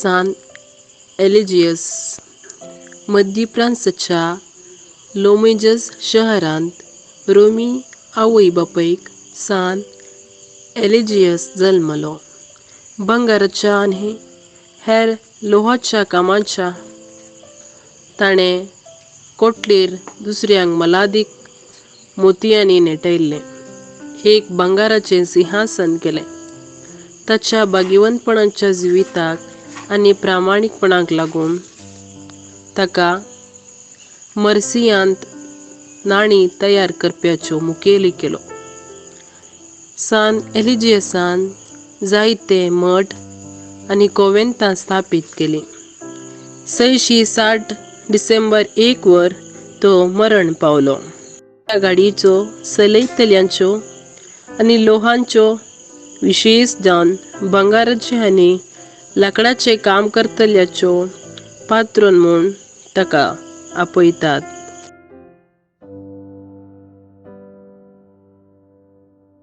सान एलिजियस मद्दी फ्रांसच्या लोमेजस शहरांत रोमी आवय बापायक सान एलिजियस जल्मलो. भांगराच्या आनी हेर लोहाच्या कामाच्या ताणें कोटलेर दुसऱ्यांक मलादीक मोतयांनी नेटयल्लें एक भांगराचें सिंहासन केलें. ताच्या भाग्यवंतपणाच्या जिविताक आनी प्रामाणीकपणाक लागून ताका मर्सियांत नाणीं तयार करप्याचो मुखेली केलो. सान एलिजियसान जायते मठ आनी कोवेंतां स्थापीत केलीं. 660 डिसेंबर 1 वर तो मरण पावलो. गाडयेच्यो चलयतल्यांच्यो आनी लोहांच्यो विशेश जावन भांगराचें आनी लांकडाचें काम करतल्याच्यो पात्रोन म्हूण ताका आपयतात.